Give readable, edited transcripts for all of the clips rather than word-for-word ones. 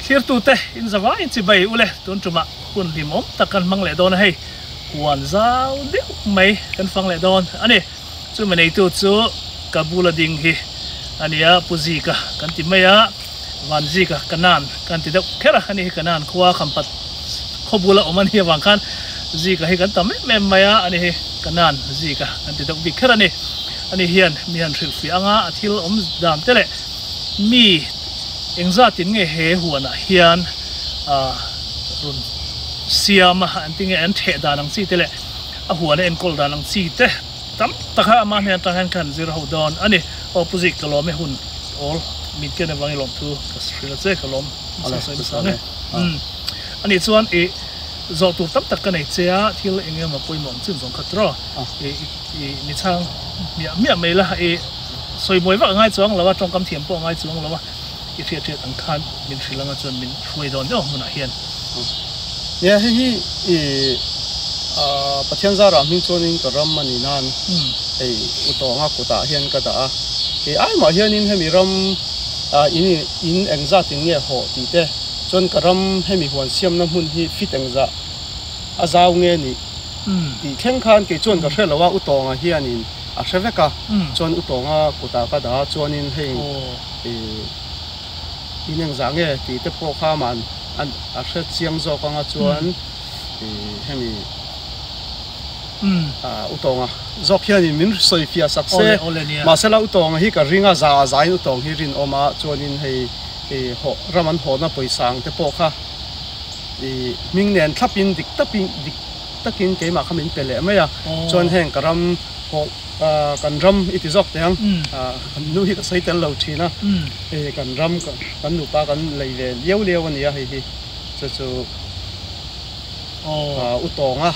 Thlirtute in zavaiin chibai ule tun tumah hun hlimawm tak kan hmang leh dawn a hei huan zau deuh mai kan fang leh dawn a ni. Chumi neitu chu ka bula ding hi a nia Pu Zika kan ti mai a, Van Zika Kanan kan ti deuh kher a, ani hi Kanan khua Khampat khaw bula awm a nih avang khan Zika hi kan tam em em mai a, ani hi Kanan Zika kan ti deuh bik kher a ni. Ani hian mi han hrilhfiah anga a thil awm dan te leh mi engzatin nge he huanah hian rawn siam a, an ti nge an theh dan ang chi te leh a huan a enkawl dan ang chi te tam tak a amah hnen atang hian ka han zir ho dawn a ni. Aw Pu Zik ka lawm e hun awl min ken avangin lawmthu ka hrilh a che ka lawm nasa sawi nasa ang e. A nih chuan i zawh tur tam tak ka nei che a thil eng emaw pawimawh ang chin zawng kha tiraw i i mi chhang hmiah hmiah mai la i sawi buai vak a ngai chuang lo a tawngkam thiam pawh a ngai chuang lo a i hriat hriat ang khan min hrilh anga chuan min hruai dawn deuh hmunah hian. Nia hei hi i Pathian zarah hming chuanin ka ram a ni nan hei Utawnga kutah hian ka dah a, kei aimah hianin hemi ram in in engzatin nge hawh tih te chuan ka ram hemi huan siamna hmun hi fit engzah a zau nge nih tih thleng khan kei chuan ka hre lo a, Utawnga hianin a hre vek a, chuan Utawnga kutah ka dah a chuanin hei in engzah nge tih te pawh kha man a hre chiang zawk anga chuan hemi Utawnga zawk hianin min sawi fiah sak se mahsela Utawnga hi ka ring a za a zain Utawng hi rinawm a chuanin hei ram an hawhna pawisa ang te pawh kha hming nen thlapin dik tapin dik takin keimah kha min pe leh mai a chuan heng ka ram hawh kan ram i ti zawk teh ang kan nu hi ka sawi tel lo thin a hei kan ram kan nupa kan lei ve liau liau a ni a hei hi chu chu Utawnga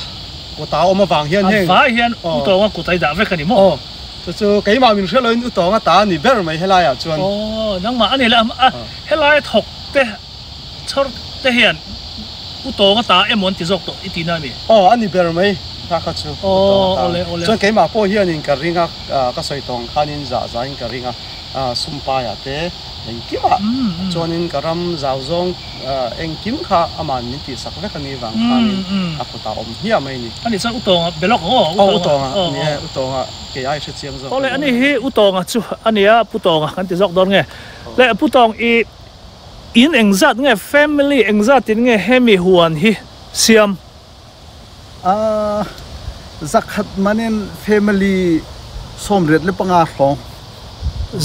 kut a awm avang hian heng a vai hian Utawnga kut a i dah vek a ni maw chu chu keimah min hre loin Utawnga ta a ni ber mai helaiah chuan aw nangmah a ni le a helai thawk te Chhawr te hian U Tawnga ta emaw an ti zawk tawh i tihna a mi? Aw, a ni ber mai kha kha chu U Tawnga ta. Chuan keimah pawh hianin ka ring a, ka sawi tawng khanin zah zahin ka ring a, Sumpaiah te engkimah chuanin ka ram zau zawng engkim kha ama'n min tihsak vek a ni vang khanin a kutah awm hmiah mai a ni. A nih chuan U Tawnga belawk ang aw? Aw, U Tawnga a ni e, U Tawnga kei ai hre chiang zawk. Awle, ani hi U Tawnga chu a nia, Pu Tawnga kan ti zawk dawn nge? Le, Pu Tawng i In engzat nge family engzat in nge hemi huan hi siam? A zakhat man in family 75 hrawng.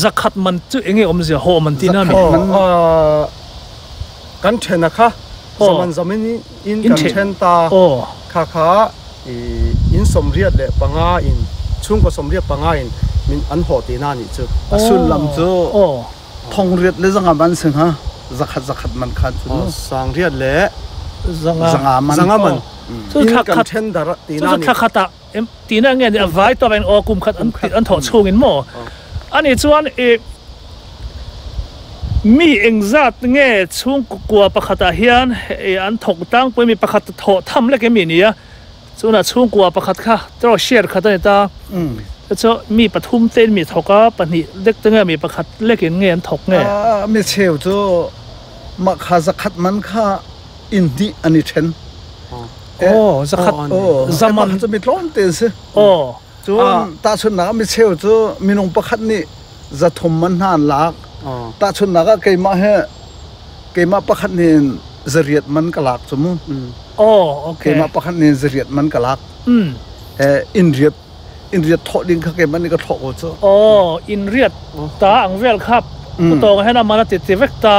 Zakhat man chu enge awmzia haw man tihna mi? Aw kan then a kha zaman zamin in kan then ta kha kha in 85 in chhungkaw 85 in min an haw tihna a nih chu. A sullam chu Thongriat le zanga man si hnga zakhat zakhat man khan cu nu. Sangriat le zanga man. Zanga man. Cu thla khat cu thla khat ah tina nge ni a vai to in aw kum khat an thawh chung in maw ani chuan i mi engzat nge chhungkua pakhat ah hian an thawk tlangpui mi pakhat thawh tham lek emi nia Chunah chhungkua pakhat kha tawh share khat a ni ta. Chu mi pathum te in mi thawk a, pahnih lek te nge mi pakhat lek in nge an thawk nge? Mi cheu chu mah kha zakhat man kha inn hnih an i then. Aw, zakhat zaman cu mi tlawm te an si. Aw. Cun tahchunhnak ah mi cheu cu minung pakhat nih 300 man hna an lak. Tahchunhnak ah keimah he keimah pakhat nih in 800 man ka lak cu mu. Oh, okay. Keimah pakhat nih 800 man ka lak. In riat in riat thawh ding kha keimah nih ka thawh ko cu. Oh, in riat ta ang vel kha putawng hen a man a ti ti vek ta.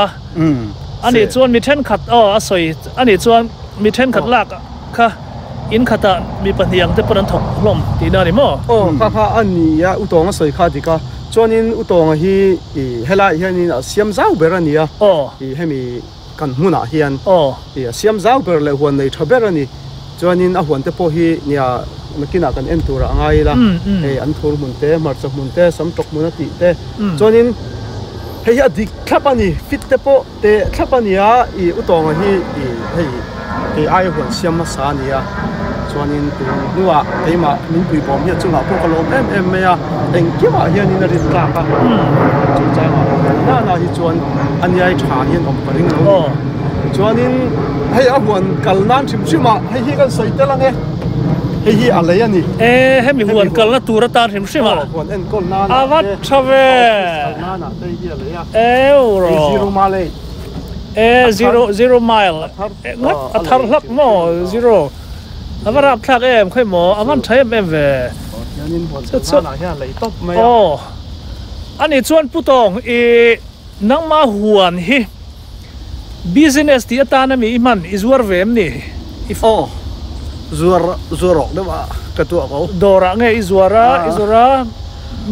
Ani chuan mi thenkhat oh a sawi ani chuan mi thenkhat lak kha in khatah mi pahnih ang te pawn an thawk hlawm tihna a ni maw? Aw, kha kha a ni a, Utawnga sawi kha a dik a. Chuanin Utawnga hi i helaiah hianin a siam zau ber a ni a. Aw. I hemi kan hmunah hian. Aw. I a siam zau ber leh huan nei tha ber a ni. Chuanin a huan te pawh hi nia nakinah kan en turah a ngai ila. Hei an thur hmun te, hmarcha hmun te, samtawk hmun a tih te. Chuanin hei hi a dik thlap a ni, fit te pawh. Teh thlap a nia, i Utawnga hi i hei kei aia huan siam hmasa a nia, Chuanin tun hnuah keimah min puibawm hi a chungah pawh ka lawm em em mai a, engkimah hianin a rin tlak a, chungchangah nana hi chuan a niai tha hian awm ka ring lo a ni. Chuanin hei a huan kal nan hrim hrim ah hei hi kan sawi tel ang e, hei hi a lei a ni. E hemi huan kalna tur atan hrim hrim ah huan enkawl nan a va tha ve, office kal nan ah te hi a lei a, euro hei zero mile. E zero zero mile ngat a thar hlak maw zero a va rap thlak em khawi maw a van tha em em ve chu chu aw ani chuan pu tawng i nangma huan hi business tih atan ami i hman i zuar ve em ni i aw zuar zuar awk deuh a ka tuah ko dawrah nge i zuar a i zuar a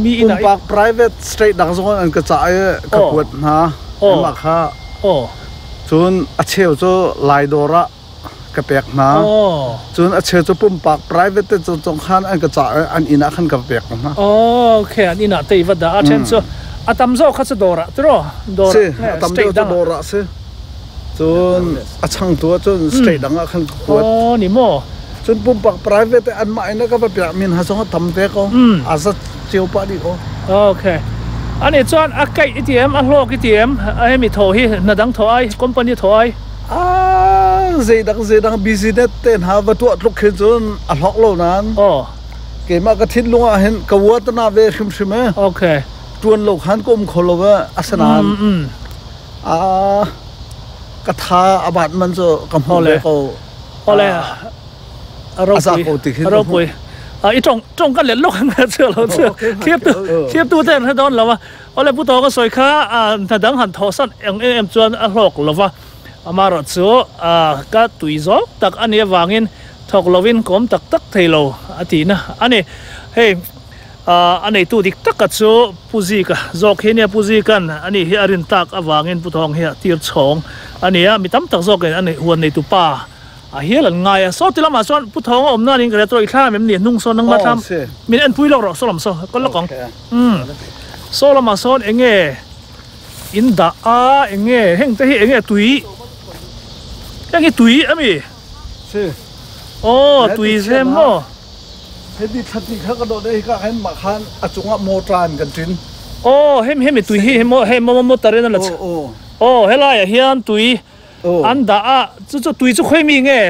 mi inah pumpak private straight dang zong an ka cah i ka kuat hna. Amah kha cun a cheu cu Lai dawr ah ka pek hna. Cun a cheu cu pumpak private te cu zong khan an ka cah i an inn ah khan ka pek hna. Okay, an inn ah te i va dah. A then cu a tam zawk kha cu dawr ah tiro. Dawr si, a tam deuh cu dawr ah si. Cun a changtu ah cun state dang ah khan ka kuat. Oh, ni maw? Cun pumpak private te anmah in ka va piak min ha zong a tam ve ko. A zat cio pah dih ko. Okay. Ani chuan a kaih i ti em, a hlawk i ti em, a hemi thaw hi hna dang thaw ai, company thaw ai. Ah, zeidang zeidang business te hna va tuah tluk khi cun a hlawk lo nain. Oh. Keimah ka thinlung ah hin ka uatana ve hrimhrim e. Okay. Tuan lo khan ka um kho lo e, asinain. Ah, ka tha a bat man cu ka hmu ve ko. Ole. A ropui a ropui i tong tong kan let lok ang chu lo chu thiap tu thiap tu ten hre don lova ole pu to ka soi kha na dang han tho san eng em em chuan a hlawk lova ama ro chu ka tui zawk tak ani awangin thawk lovin kawm tak tak thei lo a ti na ani hei a neitu dik taka chu Pu Zika zawk hi nia Pu Zikan ani hi a rin tak awangin Pu Thawng hi a tir chhawng ani a mi tam tak zawkin ani huan neitu pa A hial an ngai a, saw ti lamah chuan Pu Thawnga awm nan in ka retro i thlam em ni, hnung sawn nangmah thlam min en pui lawk rawh saw lam saw ka lawk ang. Umm saw lamah sawn eng nge in dah a, eng nge heng te hi eng nge tui heng hi tui a mi? Aw tui zem maw? Hemi thla kha ka dawt e hika khan mah khan a chungah motor in kan tin. Aw hemi hemi tui hi hei motor in a la aw helaiah hian tui An dah a, chu chu tui chu khawi mi nge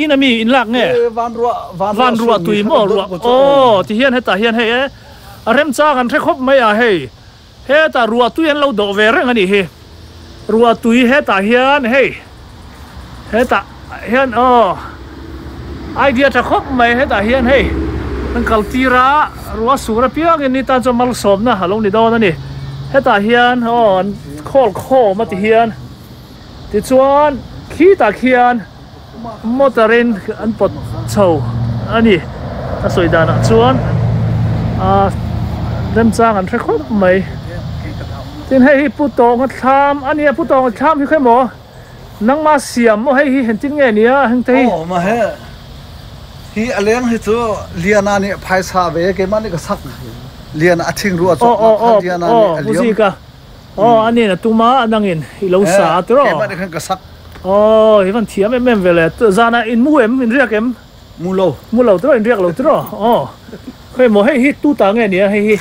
in a mi in lak nge? Van ruah tui maw ruah aw ti hian hetah hian hei e a remchang an hre khawp mai a hei hetah ruah tui an lo dawh ve reng a nih hi ruah tui hetah hian hei hetah hian aw idea tha khawp mai hetah hian hei an kal tir a ruah sur apiangin ni tan chuan malsawmna a lo ni dawn a ni hetah hian aw an khawl khawm a ti hian. Tichuan khitah khian motor in an pawt chho a ni. A sawi danah chuan ah remchang an hre khawp mai. Tin hei hi Pu Tawnga thlam a nia, Pu Tawnga thlam hi khawi maw? Nangma siam maw hei hi engtin nge nia hengte hi? Aw mah he hi a leng hi chu Liana nih phaisa ve keimah nih ka sak Liana a thing ruah cawknak kha Liana nih a liam. Aw a nen a tum a, a nangin i lo sa a tiraw? Keimah nih khan ka sak. Aw i van thiam em em ve le. Zanah in mu em? In riak em? Mu lo. Mu lo tiraw? In riak lo tiraw? Aw khawi maw hei hi tu ta nge nia hei hi?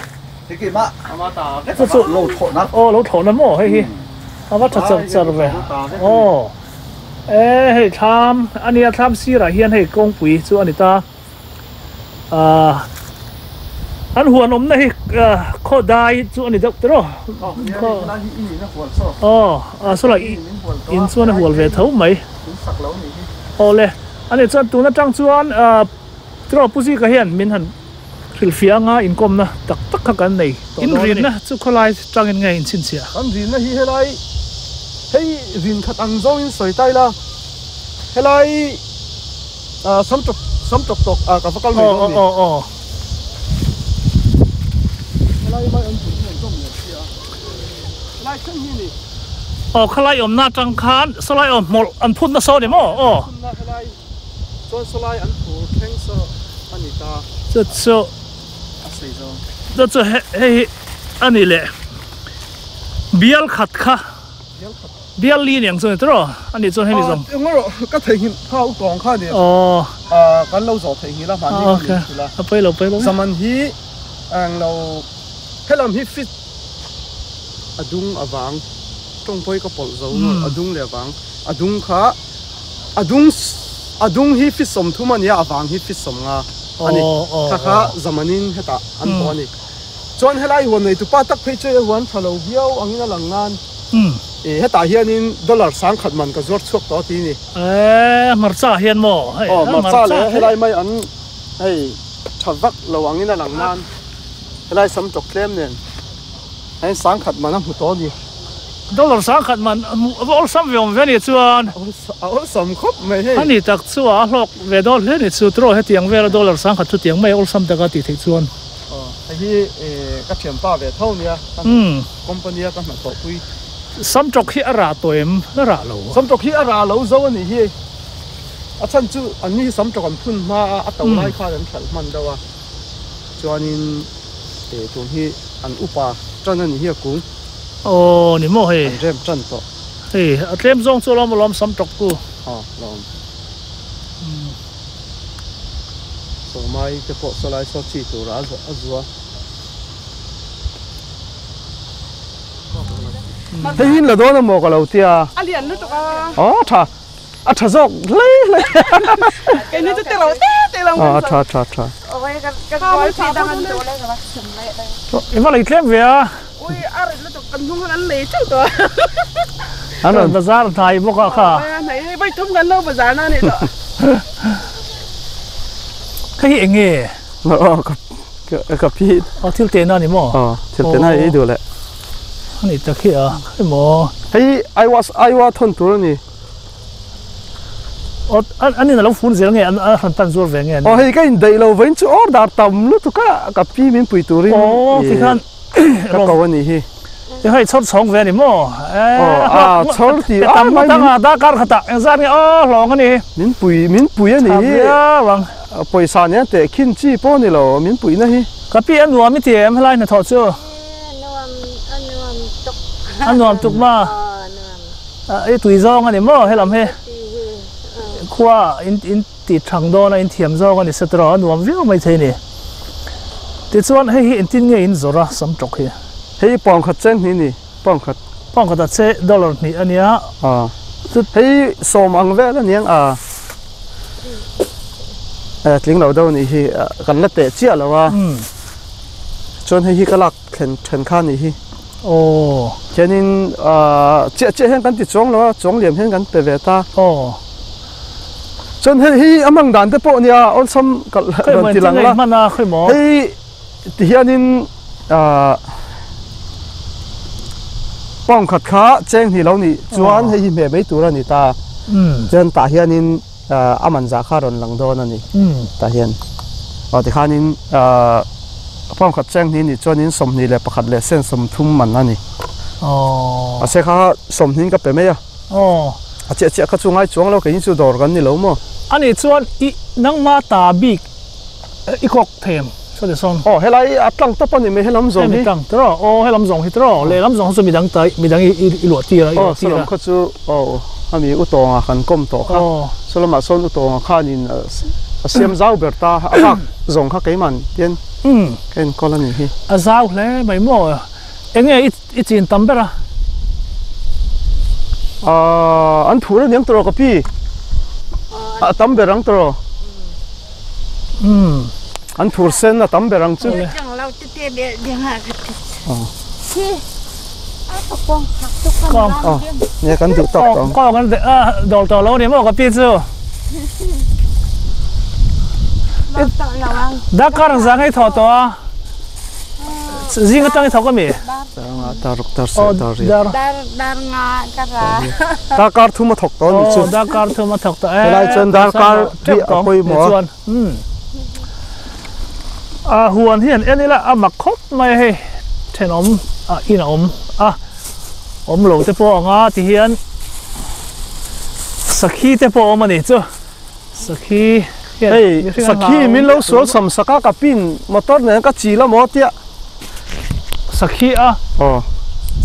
Hi keimah. Ama ta vek. Chu chu. Lo thlawhna. Aw lo thlawhna maw hei hi? A va tha char char ve. Aw e hei thlam a nia thlam sirah hian hei kawngpui chu a ni ta. Ahh an huan awmna hi khaw dai chu a ni deuh tiraw aw a sawlai in chuan a hual ve tho mai aw le ani chuan tun atang chuan ahh tiraw Pu Zika hian min han hrilhfiah anga inkawmna tak tak kha kan nei tawh dawn a ni. Inrinna chu khawlai tangin nge inchhinchhiah? Kan rinna hi helai hei rin khat ang zawngin sawi ta ila helai. Sam tawk sam tawk tawk ah ka va kal mai dawn ni. Aw aw aw. Helai mai an pui hi an zawm leh si a. Helai thleng hi ni. Aw khalai awmna atang khan sawlai aw hmawlh an phut nasa aw ni maw aw. Phutna helai chuan sawlai an phur thleng saw a ni ta. Chu chu. A sei zawng. Chu chu hei hi a ni leh bial khat kha. Bial khat. Bial li niang chuan ni tawh a nih chuan hemi zawng. Engmah rawh ka theihnghilh kha u tawng kha ni. Kan lo zawh theihnghilh a hmanni kha min hrilh a. A pawi lo pawi lo. Zaman hi eng lo helam hi fit a dung avang tawng pawi ka pawlh zo a dung leh avang a dung kha a dung a dung hi fit 30 a nia a vang hi fit 50 a ni. Kha kha zamanin hetah an haw a ni. Chuan helai huan nei tupa tak phei chu e huan tha lo viau angin a lang nan e hetah hianin dollar 10,000 man ka zuar chhuak tawh a ti ni. E hmarcha hian maw hei aw hmarcha leh helai mai an hei tha vak lo angin a lang nan helai sam tawk tlem nen hei 10,000 man a hmu tawh a ni. Dollar 10,000 man a va awlsam ve awm ve a nih chuan a awlsam khawp mai hei. A ni tak chu a hlawk ve dawn hle a ni chu tiraw hetiang vela dollar 10,000 chu tiang mai awlsam taka tih theih chuan. Hei hi ka thianpa ve tho nia ka company a ka hnathawh pui. Samtawk hi a rah tawh em? A rah lo. Samtawk hi a rah lo zo a nih hi. A chhan chu an ni hi samtawk an phun hma a, a to lai khan an hralh hman deuh a. Chuanin tun hi an upa tan a nih hi a kung. Aw ni maw hei. An rem tan tawh. Hei a tlem zawng chu alawm alawm samtawk chu. Aw lawm. Sawmai te pawh sawlai saw chi tura a zawh a zua. Hei hi la dawn amaw ka lo tia. A lian lutuk a. Aw tha. A tha zawk hlei hlei. Kei ni chu te lo te te lo. Aw tha tha tha. Oi ka ka kawl phi dang an to le ka chim le. I va lei tlem ve a. Oi a rit lutuk kan hnung han an lei teuh tawh. An rawn bazar hnai bawk a kha. Oi hnai hei vai thum kan lo bazar na ni tawh. Hei hi eng nge? Aw ka ka pi. Aw thil te na ni maw? Aw thil te na i duh leh. Ani tak hi a hei maw? Hei I was I wa thawn tur a ni. Aw an in a lo fun zel nge an a hran pan zuar ve nge ani? Aw hei ka indaih lo vain chu order tam lutuk a ka pi min pui turin Aw tikhan ka ko a nih hi. Ti hei chhawr chhawng ve a ni maw? Aw a chhawr ti a tam ngawt anga darkar khatah engzat nge aw hlawng a ni. Min pui min pui a nih hi. Tha Pawisa nen teh khin chi pawh a ni lo min puihna hi. Ka pi a nuam i ti em helai hnathawh chu? Nuam a nuam tuk. A nuam tuk ma? Aw nuam. I tui zawng a ni maw helam hi? Khua in in ti thang dawn a in thiam zawng a ni set rawh a nuam viau mai thei a ni. Tichuan hei hi engtin nge in zawrh a sam tawk hi? Hei pound khat cheng hnih a ni, pound khat. Pound khat a che dollar hnih a nia. Hei sawm ang vel a niang a. Tling lo deuh a nih hi, kan la teh chiah lo a. Chuan hei hi ka lak thlen then kha a nih hi. Aw. Khianin chiah chiah hian kan ti chuang lo a, chuang liam hian kan pe ve ta. Aw. Chuan hei hi a hmang dan te pawh nia awlsam kalh rawn ti lang la. Hman a khawi maw? Hei ti hianin pound khat kha cheng hnih lo nih chuan hei hi hmeh mai tur a ni ta. Chuan tah hianin a man zah kha rawn lang dawn a ni. Tah hian aw tikhanin pound khat cheng hnih nih chuanin 21 leh sen 30 man a ni. Aw. Mahse kha 20 ka pe mai a. Aw. A chiah chiah kha chu ngai chuang lo kei chu dawr kan ni lo maw? Ani chuan i nangma ta bik i kawk them saw ti sawn. Aw helai a tlang tawp a ni mai helam zawng hi. Hemi tlang tawh aw helam zawng hi tawh lehlam zawng chu midang ta midang i i luah tir a i luah tir a. Aw saw lam kha chu aw ami u tawnga kan kawm tawh kha. Saw lamah sawn u tawnga khanin a siam zau ber ta a bak zawng kha keiman tian ka enkawl a nih hi. A zau hle mai maw enge i I chin tam ber a. Aaa an thur aniang tawh ka pi. A tam ber ang tawh. Umm. An thur sen a tam ber ang chu. Kawng. Nia kan duh tawk tawh ang. Kawng an dawr tawh lo a ni maw ka pi chu. Dakar ang zang ei thawh tawh a. Zing atang i thawk ami? Dar nga dar ruk dar sarih dar riat. Dar dar nga ka ra. Dar kar thum a thawk tawh anih chu. Dar kar thum a thawk tawh e. Helai chuan dar kar hi a pawimawh a. Chuan a huan hian en ila a mak khawp mai a hei thenawm a in a awm a awm lo te pawh anga ti hian sakhi te pawh a awm anih chu. Sakhi hian Hei mihring an sakhi hlau min lo miah sual lo. sam sak a ka pin motor nen ka chil a maw tia. Sakhi a. Aw.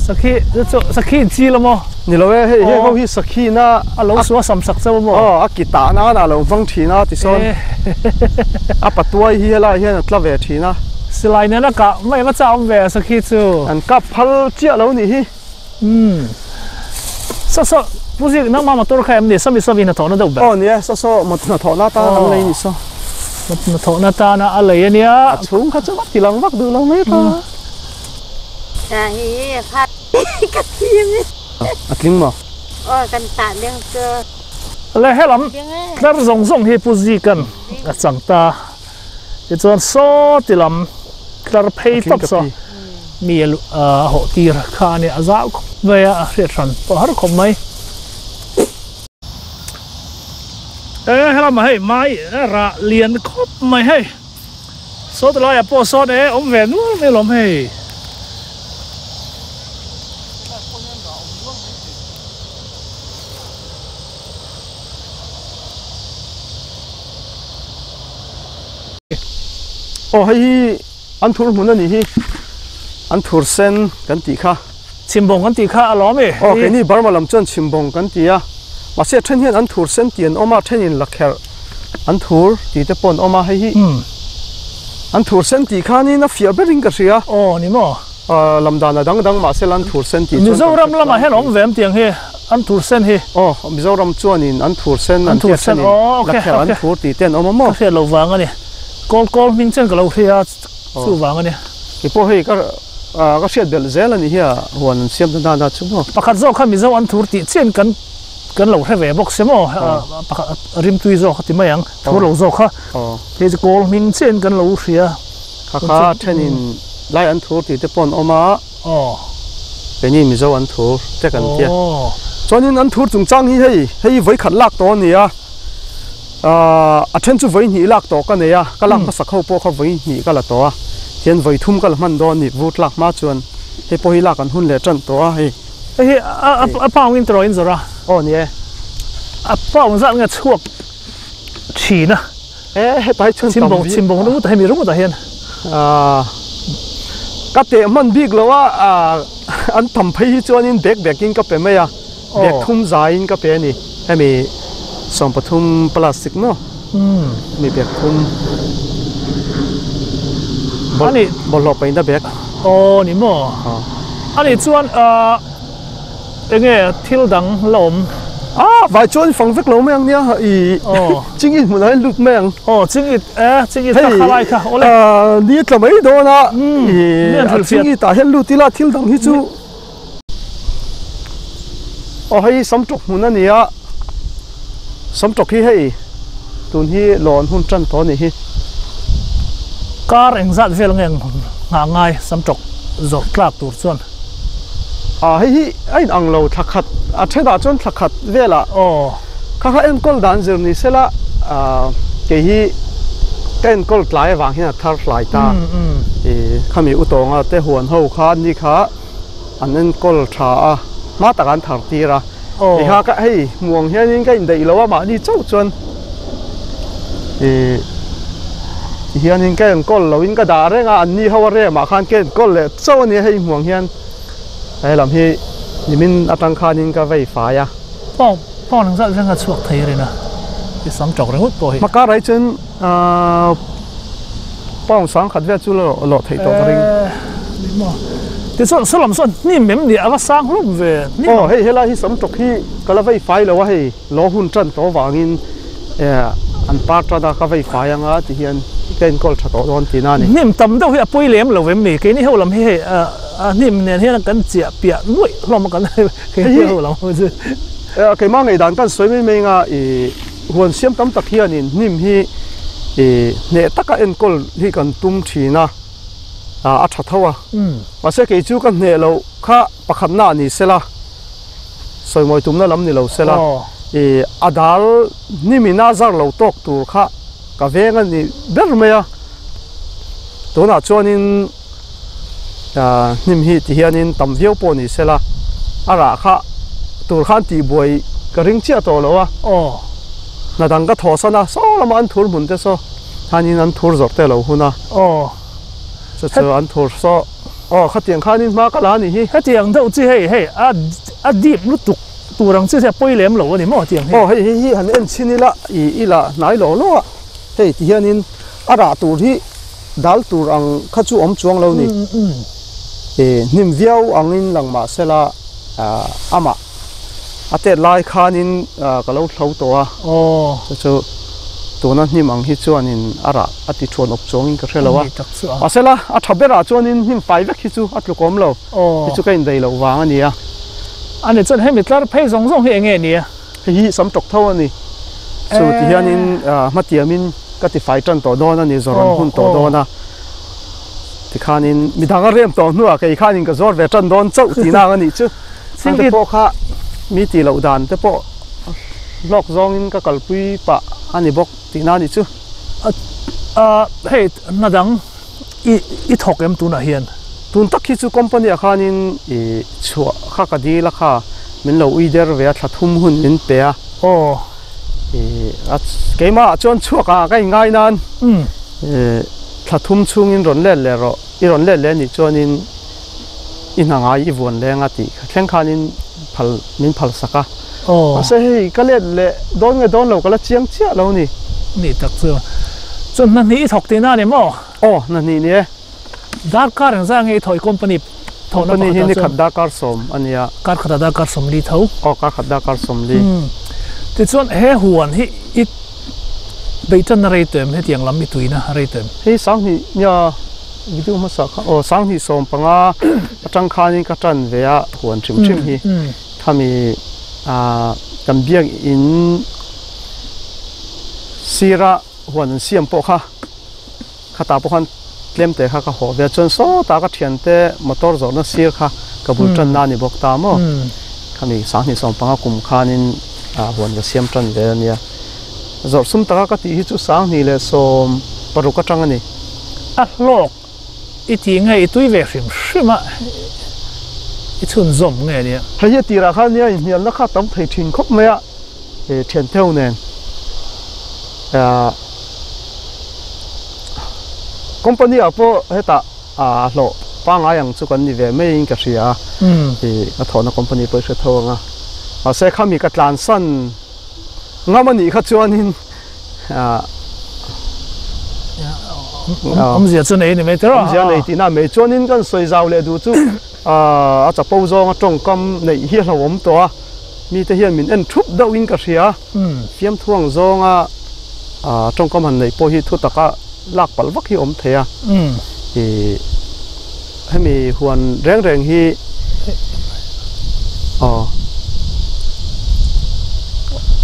Sakhi chu sakhi in chil a maw? Ni lo e, hei heng ho hi sakhi na a lo suah sam sak chauh a maw? Aw, a ki tah nan a lo hmang thin a tisawn a patuai hi helaiah hian a tla ve thin a. Silai nena kah mai va chak awm ve a sakhi chu. An kap phal chiah lo nih hi. Umm. Saw saw Pu Zik nangmah motor kha em ni? Sawmi sawmi hnathawhna deuh ber. Aw ni e, saw saw hnathawhna atana kan lei ni saw. Hnathawhna atana a lei a nia. A chhung kha chu va ti lang vak duh lo mai ta. Hi hi ka thim i. A tling maw? Aw kan tah ding chu. Le helam tlar zawng zawng hi Pu Zika'n a chang ta. Tichuan saw ti lam tlar phei tawp saw mi a hawh tir kha a nia, a zau khawp mai a, a hriat hran pawh har khawp mai. E helamah hei mai rah lian khawp mai hei, saw ti laiah pawh sawn e awm ve nual mai alawm hei. Aw hei hi an thur hmun a nih hi an thur sen kan tih kha. Chhimbawng kan tih kha a lawm e. Aw keini Burma lam chuan chhimbawng kan ti a mahse a then hian an thur sen tih an awm a a thenin lakherh an thur tih te pawh an awm a hei hi an thur sen tih khanin a fiah berin ka hria. Aw ni maw. Lam dan a dang dang mahse an thur sen tih chuan Mizoram lamah hian awm ve em tiang hi an thur sen hi. Aw Mizoram chuanin an thur sen an tiat thenin lakher an thur tih te an awm a maw. Ka hriat loh vang a ni. Kawl kawl hming chen ka lo hria chu vang a ni. Kei pawh hei ka ka hriat belh zel a ni hi a huan an siam ta dan a chu maw. Pakhat zawk kha Mizo an thur tih chian kan kan lo hre ve bawk se maw pakhat rimtui zawk a ti mai ang thur lo zawk kha hei chu kawl hming chian kan lo hria. Kha kha thenin lai an thur tih te pawh an awm a. Aw. Keini Mizo an thur te kan tia. Chuanin an thur chungchang hi hei hei vawi khat lak tawh a ni a. A then chu vawi hnih lak tawh ka nei a, ka lak hmasak ho pawh kha vawi hnih ka la tawh a. Tihian vawi thum ka la hman dawn a ni, vur tlak hma chuan hei pawh hi lak an hun leh tan tawh a hei. Hei hi a pound in tawh in zawrh a. Aw ni e. A pound zat nge chhuak thin a. E hetlai chuan tam vi. Chhimbawng ringawt ah hemi ringawt ah hian. Ka teh hman bik lo a, an tam phei hi chuanin bag bag in ka pe mai a, bag thum zaiin ka pe a ni. Hemi 13 plastic maw? Hemi bag thum. Bawlhhlawh paihna bag. Aw ni maw? Ani chuan Enge thil dang la awm? Ah, vai chuan fang vek lo mai ang nia, i ching it hmunah hian lut mai ang. Aw, ching it e, ching it kha khalai kha, awle. Ah, ni tla mai dawn a, i ching it ah hian lut ila thil dang hi chu. Aw, hei hi samtawk hmun a ni a, samtawk hi hei tun hi lawn hun tan tawh a nih hi. Kar engzat vel nge nghah ngai samtawk zawrh tlak tur chuan? Ah hei hi a in ang lo thla khat a thenah chuan thla khat velah aw kha kha enkawl dan zir ni sela ah kei hi ka enkawl tlai avang hian a thar hlai ta ih khami utawnga te huan ho kha ni kha an enkawl tha a hma takah an thar tir a ih kha ka hei hmuh ang hianin ka indaih lo a mahni chauh chuan ih tihianin ka enkawl loin ka dah reng a anni ho a remah khan ka enkawl leh chauh a nia hei hmuh ang hian he lam hi nimin atang khanin ka vei fai a. Pawng pawng ang zat veng a chhuak thei rin a i sam tawk ringawt pawh hi. Hma karah hi chuan ahh pound sangkhat vel chu la lawh theih tawh ka ring. Ehh ni maw tichuan saw lam sawn hnim em ni a va sang hlawm ve hnim. Aw hei helai hi sam tawk hi ka la vei fai lo a hei. Law hun tan tawh avangin an par tan a, ka vei fai anga ti hian ka enkawl tha tawh dawn tihna a ni. Hnim tam deuh hi a pawi lem lo em ni? Keini ho lam hi hei a hnim nen hian kan chiah piah nuaih hlawm a kan keini ho lam ho chu. Keimah ngaihdan kan sawi mai mai anga i huan siam tam tak hianin hnim hi i hneh taka enkawl hi kan tum thin a, a tha tho a. Mahse kei chu ka hneh loh kha pakhatna a ni sela. Sawimawi tumna lam ni lo sela, i a dal hnimin a zar lo tawk tur kha ka veng a ni ber mai a. Tunah chuanin hnim hi ti hianin tam viau pawh ni sela, a rah kha tur khan tihbuai ka ring chiah tawh lo a. Hna dang ka thawhsan a, saw lama an thur hmun te saw hianin an thur zawrh te lo hun a. Chu chu an thur saw. Aw khatiang khanin hma ka la a nih hi. Hetiang deuh chi hei hei a A deep lutuk tur ang chi hi a pawi lem lo a ni maw tiang hi? Aw hei hei hi han en chhin ila i ila hnai lo lo a, hei ti hianin a rah tur hi dal tur ang kha chu awm chuang lo ni. I hnim viau angin lang mah sela amah a tet lai khanin ka lo hlo tawh a, chu chu tuna hnim ang hi chuanin a rah a ti thuan awp chuangin ka hre lo a, mahsela a tha berah chuanin hnim fai vek hi chu a tluk awm lo. Hei chu ka indaih loh vang a nia. A ni chuan hemi tlar phei zawng zawng hi eng nge nia? Hei hi sam tawk tho a ni. Chu ti hianin hmatiamin ka ti fai tan tawh dawn a ni, zawrawn hun tawh dawn a. Tikhanin midang a rem tawh hnuah kei khanin ka zawr ve tan dawn chauh tihna ang a nih chu. Chhing te pawh kha mi tih loh dan te pawh hlawk zawngin ka kalpui pah a ni bawk tihna a nih chu. Hei hna dang I i thawk em tunah hian? Tun tak hi chu company ah khanin i chhuah kha ka dil a kha min lo ui der ve a thla thum hun min pe a. Aw. I a keimah ah chuan chhuak ah ka inngai nan i thla thum chhungin rawn let leh rawh i rawn let leh anih chuanin i hna ngai i vuan leng a tih thleng khanin phal min phal sak a. Aw. Mahse hei ka let leh dawn nge dawn lo ka la chiang chiah lo ni. Ni tak chu. Chuan hna hnih i thawk tihna a ni maw? Aw, hna hnih ni e. Darkar engzah nge i thawh i company thawhna pakhatah chuan? Company hi ni khat darkar sawm a nia. Kar khatah darkar sawmli tho. Aw, kar khat darkar sawmli. Tichuan he huan hi i beihtanna rei tawh em? Hetiang lam i tuina rei tawh em? Hei sanghnih nia video hmasa kha aw sanghnih sawm panga atang khanin ka tan ve a huan hrim hrim hi. Khami kan biakinn sira huan an siam pawh kha khatah pawh khan tlem te kha ka haw ve a chuan sawtah ka thiante motor zawrhna sir kha ka bul tanna a ni bawk ta maw khami sanghnih sawmpanga kum khanin huan ka siam tan ve a nia zawrh sum taka ka tih hi chu sanghnih leh sawm paruk atang a ni. A hlawk I ti nge i tui ve hrim hrim a, i chhunzawm nge nia? Hei hi a tirah khan nia inhnialna kha tam thei thin khawp mai a, he thiantheu nen company ah pawh hetah a hlawh pangngai ang chu kan ni ve maiin ka hria a, ka thawhna company pawh i hre tho ang a, mahse khami ka tlansan ngam a nih kha chuanin Awmzia chu nei a ni mai tiraw? Awmzia nei tihna mai chuanin kan sawi zau leh duh chu a chapo zawnga tawngkam neih hi a hlauhawm tawh a, mite hian min en thup deuhin ka hria. Fiamthuang zawnga tawngkam han neih pawh hi thu taka lak palh vak hi a awm thei a. Hemi huan reng reng hi aw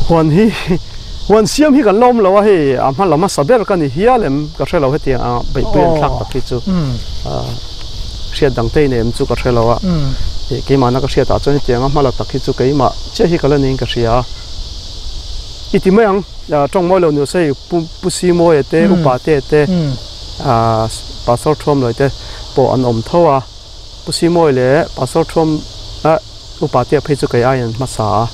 huan hi huan siam hi kan la awm lo a hei a hma lam hmasa ber ka ni hial em ka hre lo hetiang ang beihpui an thlak tak hi chu hriat dang te in em chu ka hre lo a keimahna ka hriat ah chuan hetiang a hma la tak hi chu keimah chiah hi ka la niin ka hria a i ti mai ang tawng mawi lo ni se hei pu Simawia te upa te te. Pastor Thuam Lawite pawh an awm tho a, Pu Simawi leh Pastor Thuam upa te phei chu kei aiin an hmasa a,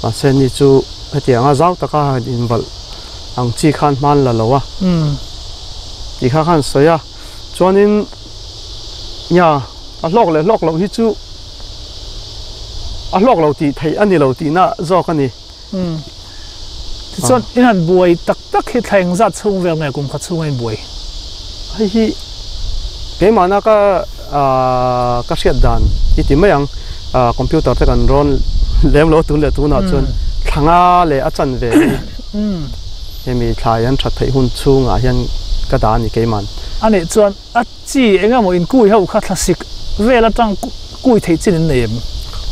mahse ni chu hetiang a zau taka han invalh ang chi khan hma an la lo a tih kha khan sawi a, chuanin nia a hlawk leh hlawk loh hi chu a hlawk lo tih theih a ni lo tihna zawk a ni. Tichuan in han buai tak tak hi thla engzat chhung vel nge kum khat chhunga in buai? Hei hi keimahna ka ka hriat dan i ti mai ang computer te kan rawn lem lo tun leh tunah chuan thla nga leh a chan ve hi hemi thla hian that theih hun chhungah hian ka dah a ni keiman. A nih chuan A chi eng emaw in kui ho kha thlasik vel atang kui theih chin in nei em?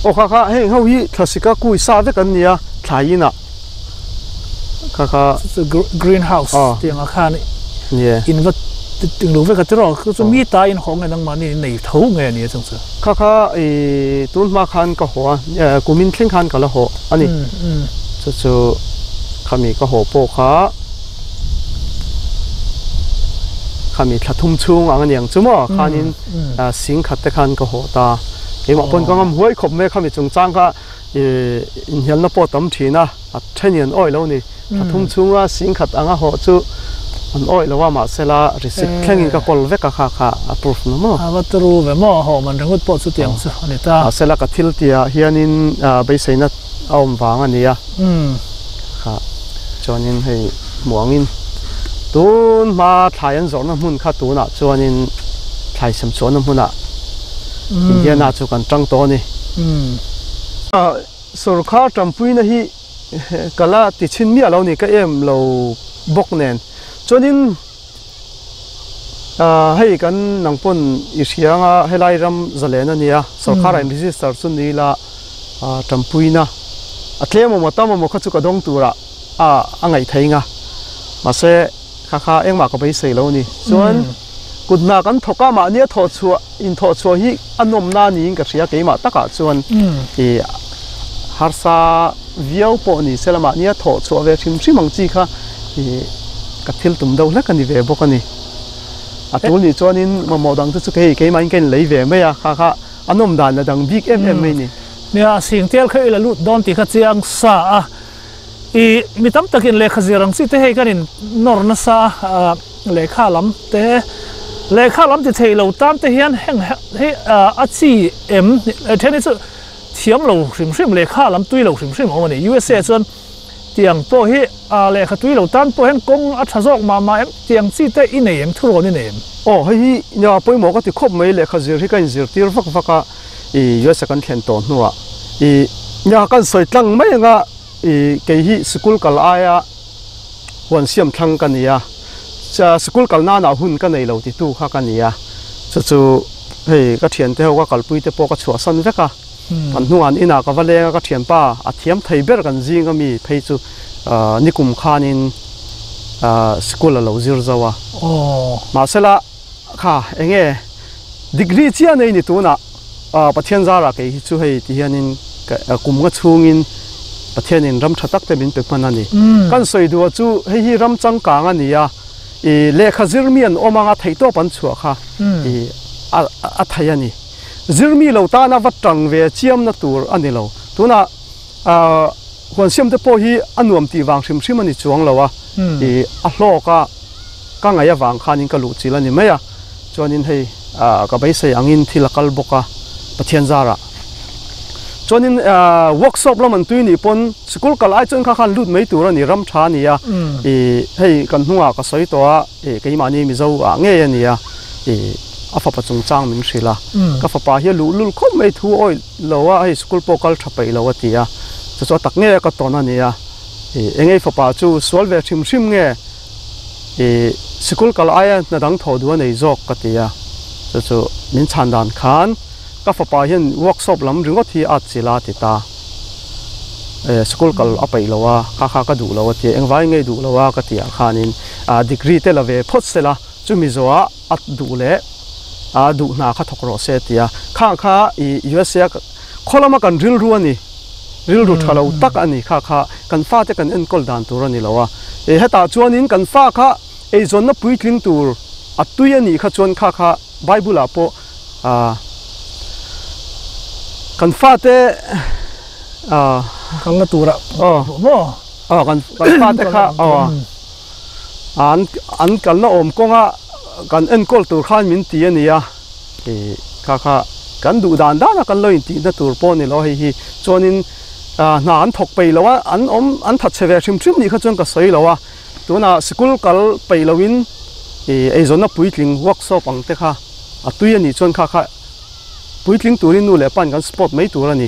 Aw kha kha heng ho hi thlasika kui sa vek an nia thlai inah kha kha. Chu chu green house tih ang ah khan in va ting lo vek a tiraw chu chu mi ta in haw nge nangmahni in nei tho nge a nia chung chu. Kha kha i tun hma khan ka haw a kumin thleng khan ka la haw a ni chu chu khami ka haw pawh kha. Khami thla thum chhung ang a niang chu maw khanin sing khat te khan ka haw ta keimah pawn ka ngam huai khawp mai a khami chungchang kha inhialna pawh tam thin a a then in an awih lo a ni thla thum chhunga sing khat anga haw chu An awih lo a, mahsela receipt thlengin ka kawl vek a kha kha a proof na maw? A va turu ve maw, haw man ringawt pawh chutiang chu a ni ta. Mahsela ka thil tihah hianin beiseina a awm vang a ni a, kha chuanin hei hmuangin tun hma thlai an zawrhna hmun kha tunah chuanin thlai sem chhuahna hmunah Indiana chu kan tang tawh a ni. Sorkar tanpuina hi ka la ti chhin miah lo ni ka em lo bawk nen chuanin ah hei kan nang pawn i hria anga helai ram zalen a nia sorkar ah in register chu ni ila ah tanpuina a tlem awm a tam awm kha chu ka dawng turah ah a ngaih thei nga mahse kha kha engmah ka beisei lo ni chuan kut hna kan thawk a mahni a thawh chhuah in thawh chhuah hi a nawmna niin ka hria keimah takah chuan ih harsa viau pawh ni se la mahni a thawh chhuah ve hrim hrim ang chi kha ih ka thil tum deuh hlek a ni ve bawk a ni a tul nih chuanin mamawh dang te chu hei keimahin ka inlei ve mai a kha kha a nawm dan a dang bik em em mai a ni. Nia Singtel kha i la lut dawn tih kha chiang sa a. I mi tam takin lehkha zir ang chi te hei kan in nawr nasa a, lehkha lam te, lehkha lam ti thei lo tan te hian heng hei a chi em then hi chu thiam lo hrim hrim lehkha lam tui lo hrim hrim a awm a ni. USA chuan tiang pawh hi lehkha tui lo tan pawh hian kawng a tha zawk mah mah em tiang chi te i nei em thurawn i nei em? Aw hei hi nia pawimawh ka ti khawp mai lehkha zir hi ka inzirtir vak vak a i USA kan thlen tawh hnuah i nia kan sawi tlang mai anga I kei hi sikul kal aia huan siam thlang ka ni a, sikul kal nana hun ka nei lo titu kha ka ni a, chu chu hei ka thiante ho ka kalpui te pawh ka chhuahsan vek a, kan hnungah an inah ka va leng a, ka thianpa a thiam thei ber kan zing a mi phei chu nikum khanin sikul a lo zir zo a, mahsela kha enge degree chiah nei ni tunah. Pathian zarah kei hi chu hei ti hianin kum nga chhungin Pathianin ram tha tak te min pe hman a ni. Kan sawi duh chu hei hi ram changkang a ni a, i lehkha zirmi an awm anga theihtawp an chhuah kha i a thei a ni. Zirmi lo tana va tang ve chiamna tur a ni lo. Tunah huan siamte pawh hi a nuam tih vang hrim hrim a ni chuang lo a, i a hlawk a ka ngaih avang khanin ka luhchilh a ni mai a. Chuanin hei ka beisei angin thil a kal bawk a Pathian zarah. Chuanin workshop lam an tui nih pawn sikul kal ai chuan kha khan lut mai tur a ni ram tha a ni a ih hei kan hnungah ka sawi tawh a ih keimahni Mizo ah ngei a ni a ih a fapa chungchang min hrilh a ka fapa hi a luh lul khawp mai thu awih lo a hei sikul pawh kal tha peih lo a ti a chu chu a tak ngei a ka tawn a ni a ih engei fapa chu sual ve hrim hrim nge I sikul kal aia hna dang thawh duh a nei zawk ka ti a, chu chu min chhan dan khan ka fapa hian workshop lam ringawt hi a chilh a ti ta. E sikul kal a peih lo a, kha kha ka duh lo a ti a, engvai ngei duh lo a ka tih ah khanin degree te la ve phawt se la, chumi zawhah a duh leh a duh hna kha thawk rawh se a ti a, khang kha i USA khaw lama kan rilru a ni. Rilru tha lo tak a ni kha kha kan fate kan enkawl dan tur a ni lo a, e hetah chuanin kan fa kha eizawnna puitling tur a tui a nih kha chuan kha kha Bible ah pawh ah kan fate ah Kalna turah aw maw? Aw kan kan fate kha aw an an kalna awm kawnga kan enkawl tur khan min ti a ni a. Ih kha kha kan duh dan dan a kan lo intihna tur pawh a ni lo hei hi chuanin hna an thawk peih lo a an awm an that chhe ve hrim hrim nih kha chuan ka sawi lo a tunah sikul kal peih lo in ih eizawnna puitling workshop ang te kha a tui a nih chuan kha kha puitling turin nu leh pan kan support mai tur a ni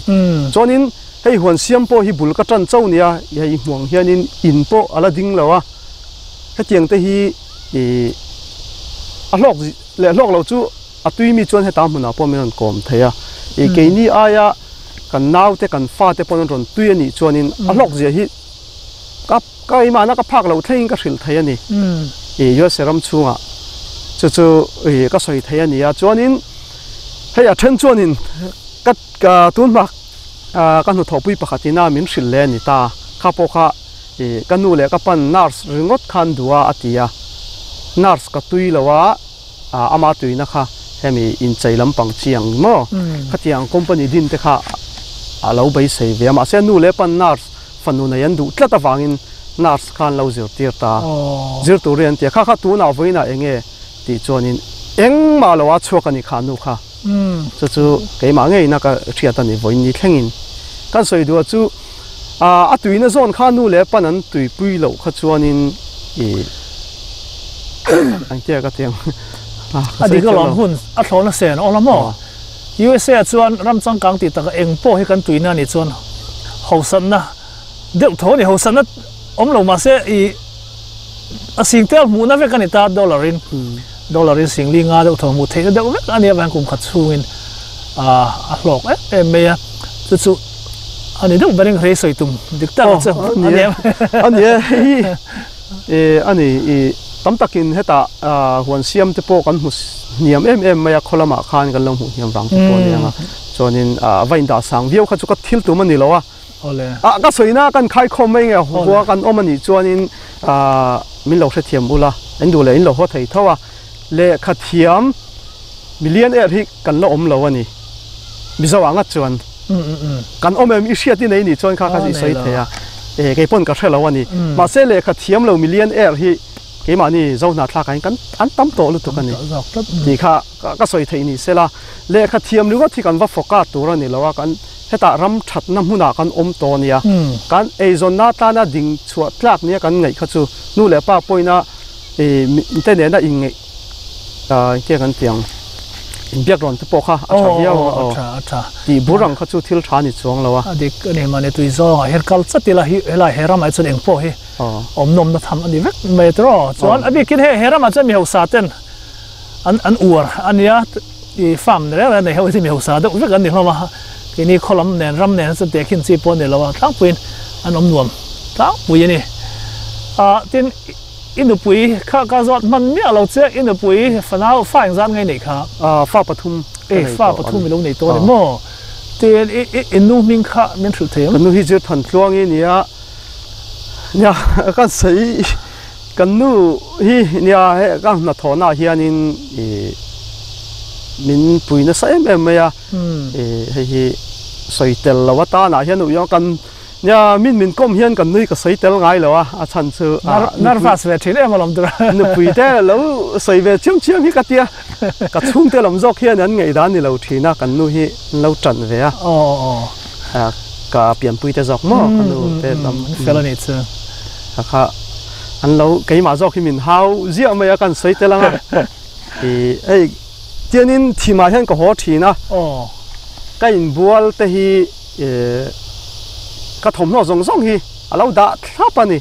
chuanin hei huan siam pawh hi bul ka tan chauh nia hei hmuang hianin in pawh a la ding lo a hetiang te hi ih a hlawk Leh hlawk lo chu a tui mi chuan heta hmunah pawh min rawn kawm thei a, ih keini aia kan naute kan fate pawh an rawn tui a nih chuanin a hlawk zia hi ka ka keimahna ka phak loh thlengin ka hrilh thei a ni. Ih USA ram chhungah chu chu ih ka sawi thei a ni a, chuanin hei a then chuanin ka ka tunhma ka hnuthawhpui pakhatin a min hrilh leh a ni ta, kha pawh kha Ih, ka nu leh ka pan nurse ringawt khan duh a a ti a, nurse ka tui lo a, ama tuina kha hemi inchei lampang chi ang maw, khatiang company din te kha a lo beisei ve a, mahse nu leh pan nurse fanu nei an duh tlat avangin Nurse kha an lo zirtir ta. Zir turin an ti a, kha kha tunah vawiinah eng nge tih chuanin engmah lo a chhuak a ni kha nu kha. Chu chu keimah ngeina ka hriat a ni vawiin ni thlengin. Kan sawi duh a chu a tuina zawn kha nu leh pan an tuipui loh kha chuanin ih engtia ka ti ang a dik alawm hun a thlawhna sen a awm a maw? USA ah chuan ram changkang tih takah eng pawh hi kan tuina a nih chuan hausatna deuh tho a ni, hausatna awm lo mahse ih a sing tel hmuhna vek a ni ta dollar in dollar in sing li nga deuh tho hmuh theihna deuh vek a nia vang kum khat chhungin ah a hlawk em em mai a chu chu a ni deuh berin hrei sawi tum dik tak chu a ni em a ni e hei hi a ni ih tam takin hetah ah huan siam te pawh kan hmu hniam em em mai a khaw lamah khan kan lo hmuh hniam vang te pawh a ni ang a chuanin ah va indah sang viau kha chu ka thil tum a ni lo a. Ah ka sawina kan khaikhawm mai nge hua kan awm anih chuanin ah min lo hrethiam ula in duh leh in lo haw thei tho a lehkha thiam million er hi kan la awm lo a ni Mizo ah ngat chuan kan awm em i hriat i nei nih chuan kha kha i sawi thei a eh kei pawn ka hre lo a ni mahse lehkha thiam lo million er hi keimahni Zohnahthlak ah hian kan an tam tawh lutuk a ni tih kha ka sawi theih ni sela lehkha thiam ringawt hi kan va fawka tur a ni lo a kan hetah ram thatna hmunah kan awm tawh a nia kan eizawnna atana ding chhuah tlak nia kan ngaih kha chu nu leh pa pawhina ih te nena inngeih engtia kan tih ang inbiak rawn te pawh kha a tha viau a aw tih bur ang kha chu thil tha a ni chuang lo a. A dik a ni mahni tui zawngah hian kal chat ila hi helai he ramah hi chuan engpawh hi awm nawmna tham a ni vek mai tiraw chuan a bikin hei he ramah chuan mi hausa ten an an uar a nia i farm ni reng reng nei ho hi chu mi hausa deuh vek an ni hlawm a keini khaw lam nen ram nen chu tehkhin chi pawh a ni lo a tlangpuiin an awm nuam tlangpui a ni ah tin i nupui kha ka zawt hman miah lo che i nupui fanau fa engzat nge i neih kha ah fa pathum ka nei tawh fa pathum i lo nei tawh a ni maw tin i i i nu hming kha min hrilh thei ang ka nu hi zir than tluang i nia nia ka sawi Kan nu hi nia he ka hnathawhna ah hianin ih min pui nasa em em mai a, ih hei hi sawi tel lo atan ah hian uiang kan nia min min kawm hian kan nui ka sawi tel ngai lo a, a chhan chu nervous ve thin em alawm tur a. Nupui te lo sawi ve chiam chiam hi ka tia, ka chhungte lam zawk hian an ngaihdan ni lo thin a, kan nu hi an lo tan ve a, ka pianpui te zawk maw ka nu te lam fel a nih chu. Kha kha an lo keimah zawk hi min hau ziah mai a kan sawi tel ang a ih hei tianin thimah hian ka haw thin a ka inbual te hi ih ka thawmhnaw zawng zawng hi a lo dah thlap a ni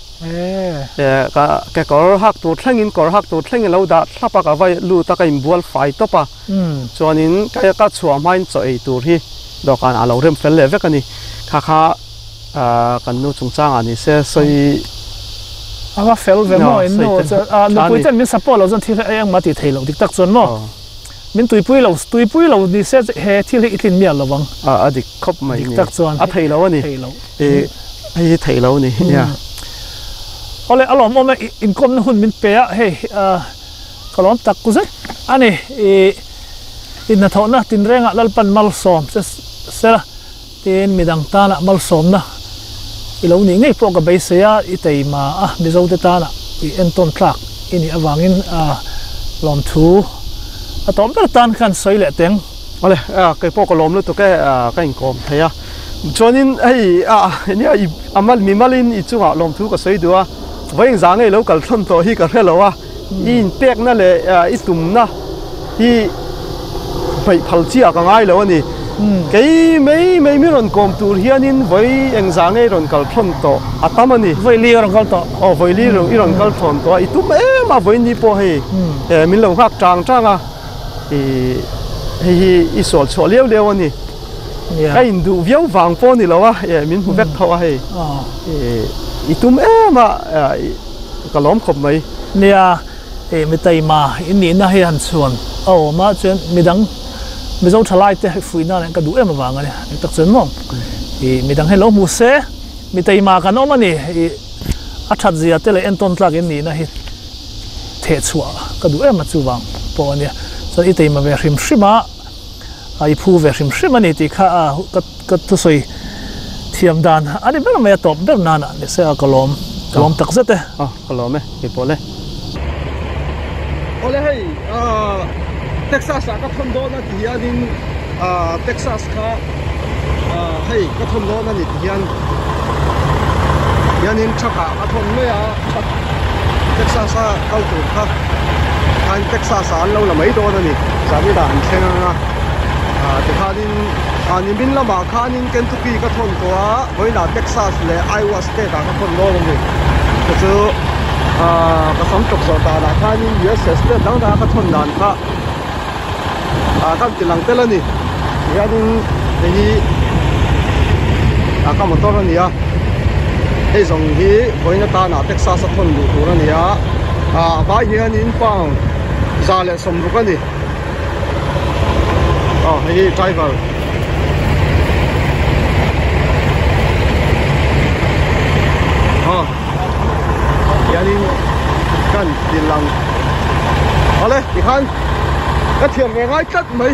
eh ka kekawr hak tur thlengin kawr hak tur thlengin a lo dah thlap a ka va lut a ka inbual fai tawp a chuanin ka chhuah hmain chaw ei tur hi dawhkanah a lo rem fel leh vek a ni kha kha. Kan nu chungchangah ni se sawi A va fel ve maw in nu chuan a nupui ten min support lo chuan thil hi engmah tih theih loh dik tak chuan maw min tuipui lo tuipui lo ni se he thil hi i tlin miah lo ang a dik khawp mai dik tak chuan a theih lo a ni hei hi theih lo a ni nia awle a lawmawm e inkawmna hun min pe a hei ka lawm tak zet a ni i inhnathawhna tinrengah Lalpan malsawm che sela. Tin, midang tana malsawmna i lo nih ngei pawh ka beisei a, i teima a, Mizote tana i entawn tlak i nih avangin lawmthu a tawp ber tan khan sawi leh teng. Awle, kei pawh ka lawm lutuk e, ka inkawm thei a. Chuanin hei nia i a mal mi malin i chungah lawmthu ka sawi duh a, vawiin za ngei lo kal thlawn tawh hi ka hre lo a, i inpekna leh i tumna hi hmaih phal chiah ka ngai lo a ni. Kei mai mai mi rawn kawm tur hianin vawi engzah nge i rawn kal thlawn tawh a tam a ni. Vawi li a rawn kal tawh. Aw vawi li i rawn kal thlawn tawh a, i tum em a vawi ni pawh hei min lo nghak tang tang a, ih hei hi i sual chhuah liau liau a ni. Ka induh viau vang pawh a ni lo a, min hmu vek tho a hei i tum em a ka lawm khawp mai. Nia. Ih mi taima in nihna hi han chhuan a awm a chuan midang Mizo thalai te fuihna nen ka duh em avang a ni eng tak chuan maw ih midang hi lo hmu se mi taima kan awm a ni ih a that zia te leh entawn tlak in nihna hi theh chhuah ka duh em a chuvang pawh a nia chuan i taima ve hrim hrim a i phu ve hrim hrim a ni tih kha a ka ka thusawi thiam dan a ni ber mai a tawp ber nan ah ni se a ka lawm. Ka lawm tak zet e. A, ka lawm e, kei pawh le. Awle hei, Texas ah ka thawn dawn a ti hianin Texas kha hei ka thawn dawn a ni ti hian hianin truck ah ka thawn mai a, truck Texas a kal tur kha khan Texas ah an lo la mai dawn a ni, Zamit ah an thleng ang a, tikhanin nimin lamah khanin Kentucky ka thawn tawh a, vawiinah Texas leh Iowa state ah ka thawn dawn a ni, chu chu ka sam tawp zawh danah khanin USA state dang danga ka thawn dan kha. ah kan ti lang tel a ni tihianin hei hi ah ka motor a ni a hei zawng hi vawiin atana Texas a thawn duh tur a ni a ah a vai hianin pound 160 a ni aw hei hi driver aw hianin kan ti lang awle tikhan ka thiam ve ngai tlat mai.